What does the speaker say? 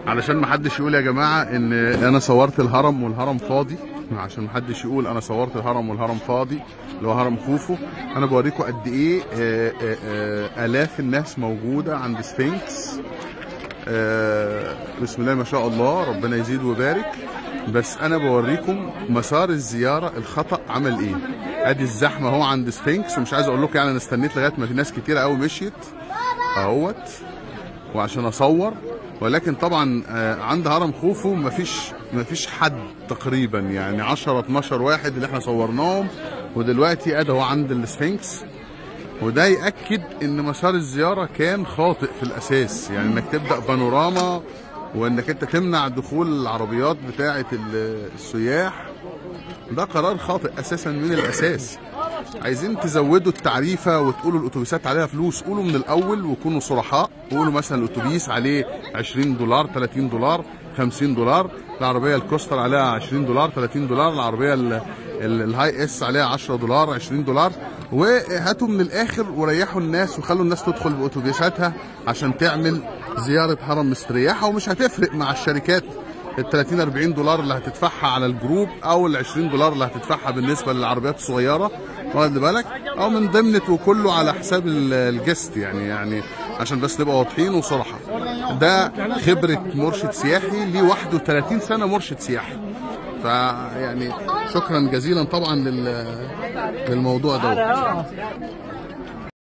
علشان ما حدش يقول يا جماعة ان انا صورت الهرم والهرم فاضي، عشان ما حدش يقول انا صورت الهرم والهرم فاضي اللي هو هرم خوفو. انا بوريكم قد ايه الاف الناس موجودة عند سفينكس. بسم الله ما شاء الله، ربنا يزيد ويبارك. بس انا بوريكم مسار الزيارة الخطا عمل ايه. ادي الزحمة اهو عند سفينكس، ومش عايز اقول لكم يعني انا استنيت لغاية ما في ناس كتيرة قوي مشيت اهوت وعشان اصور، ولكن طبعا عند هرم خوفو مفيش حد تقريبا، يعني 10 12 واحد اللي احنا صورناهم، ودلوقتي ادي هو عند السفينكس. وده ياكد ان مسار الزيارة كان خاطئ في الاساس، يعني انك تبدا بانوراما وانك انت تمنع دخول العربيات بتاعه السياح، ده قرار خاطئ اساسا من الاساس. عايزين تزودوا التعريفه وتقولوا الاتوبيسات عليها فلوس، قولوا من الاول وكونوا صرحاء، قولوا مثلا الاتوبيس عليه 20 دولار 30 دولار 50 دولار، العربية الكوستر عليها 20 دولار 30 دولار، العربية الهاي اس عليها 10 دولار 20 دولار، وهاتوا من الاخر وريحوا الناس وخلوا الناس تدخل باتوبيساتها عشان تعمل زيارة هرم مستريحه، ومش هتفرق مع الشركات ال 30 40 دولار اللي هتدفعها على ال group او ال 20 دولار اللي هتدفعها بالنسبة للعربيات الصغيرة، واخد بالك، او من ضمن وكله على حساب ال guest، يعني عشان بس نبقى واضحين وصراحة. ده خبره مرشد سياحي ليه 31 سنة مرشد سياحي، فيعني شكرا جزيلا طبعا للموضوع دوت.